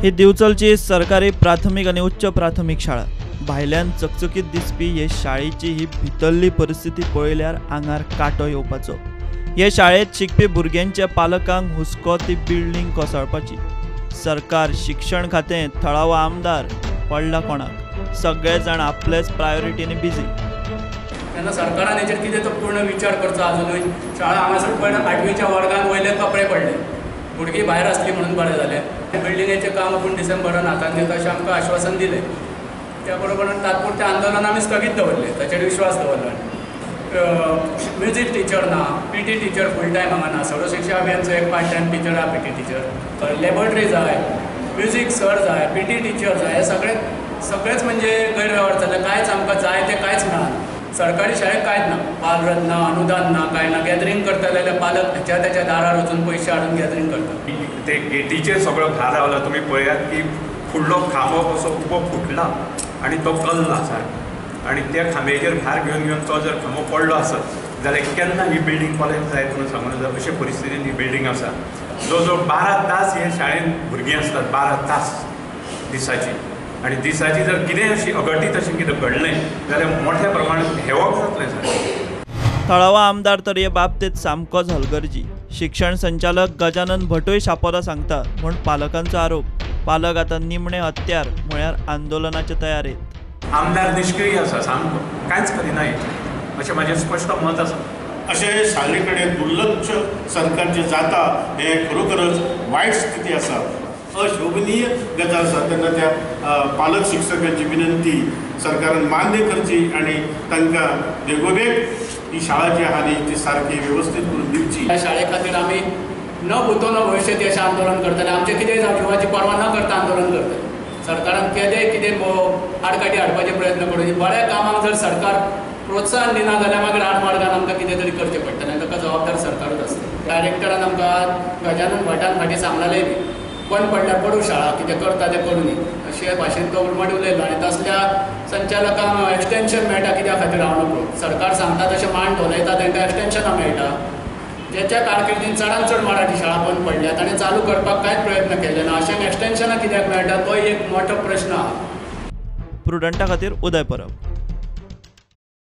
ही दिवचलची सरकारी प्राथमीक आनी उच्च प्राथमीक शाळा. भायल्यान चकचकीत दिसपी हे शाळेची ही भितरली परिस्थिती पळयल्यार आंगार कांटो येवपाचो. हे शाळेंत शिकपी भुरग्यांच्या पालकांक हुस्को ती बिल्डींग कोसळपाची. सरकार, शिक्षण खातें, थळावो आमदार पडला कोणाक, सगळे जाण आपलेच प्रायोरिटीनी बिजी. तेन्ना सरकारान हेचेर कितें तो पूर्ण विचार करचो. आजुनूय शाळा हांगासर पळय आठवीच्या वर्गान वयले कपडे पडले, भुरगीं भायर आसली म्हणून बरें जालें. बिल्डिंगेचें काम आपूण डिसेंबरान हातान घेता अशें आमकां आश्वासन दिलें. त्या बरोबर तात्पुरतें आंदोलन आमी स्थगीत दवरलें, ताचेर विश्वास दवरलो. म्युजीक टिचर ना, P T teacher full time हांगा ना. सर्व शिक्षा अभियानचो एक पार्ट टायम टिचर आहा, पी टी टिचर. लॅबोरेटरी जाय, म्युजीक सर जाय, पी टी टिचर जाय. हे सगळे सगळेच म्हणजे गैरवेव्हार जाले. कांयच आमकां जाय तें कांयच मेळना. सरकारी शाळेक कांयच ना, पालरत्न ना, अनुदान ना, कांय ना. गॅदरींग करतले जाल्यार पालक ह्याच्या त्याच्या दारार वचून पयशे हाडून गॅदरींग करतात. ते गेटीचेर सगळो घार रावला. तुमी पळयात की फुडलो खांबो कसो उबो फुटला आनी तो कल्ला सारको, आनी त्या खांब्याचेर भार घेवन घेवन तो जर खांबो पडलो आसत जाल्यार केन्ना ही बिल्डींग कॉलेज जायत म्हणून सांगून जाता. अशे परिस्थितीन ही बिल्डींग आसा. जवळ जवळ 12 तास हे शाळेंत भुरगीं आसतात, 12 तास दिसाची. आनी दिसाची जर कितें अशी अघटीत अशें कितें घडलें जाल्यार मोठ्या प्रमाणात हेवप जातलें सर. थळावो आमदार तर हे बाबतींत सामकोच हलगर्जी. शिक्षण संचालक गजानन भटूय शापोरा सांगता म्हूण पालकांचो आरोप. पालक आतां निमणे हत्यार म्हळ्यार आंदोलनाचे तयारेत. आमदार निश्क्रीय आसा सामको, कांयच करिना अशें म्हाजें स्पश्ट मत आसा. अशें शाळे कडेन दुर्लक्ष सरकार जें जाता हें खरोखरच वायट स्थिती आसा, अशोभनीय गजाल आसा. तेन्ना त्या पालक शिक्षकांची विनंती सरकारान मान्य करची आनी तांकां बेगोबेग ही शाळा जी आहा न्ही ती सारकी वेवस्थीत करून दिवची. ह्या शाळे खातीर आमी न भूतो न भविष्यती अशें आंदोलन करतले. आमचें कितें जावं जिवाची पर्वा न करता आंदोलन करतले. सरकारान केदें कितें आडकाठी हाडपाचे प्रयत्न करूं. बऱ्या कामाक जर सरकार प्रोत्साहन दिना जाल्यार मागीर आडमार्गान आमकां कितें तरी करचें पडटलें आनी ताका जबाबदार सरकारूच आसता. डायरेक्टरान आमकां गजानन भटान फाटीं सांगलेलें बी बंद पडल्यार पडूं शाळा, कितें करता तें करूं न्ही अशे भाशेन तो उलमाट उलयलो. आनी तसल्या संचालकांक एक्सटेंशन मेळटा कित्या खातीर हांव नको. सरकार सांगता तशें मान धोलयता, तांकां एक्सटेंशनां मेळटा. ज्याच्या कारकिर्दीन चडान चड मराठी शाळा बंद पडल्या ताणें चालू करपाक कांयच प्रयत्न केले ना. अशें एक्सटेंशनां कित्याक मेळटा तो एक मोठो प्रश्न आहा. प्रुडंटा खातीर उदय परब.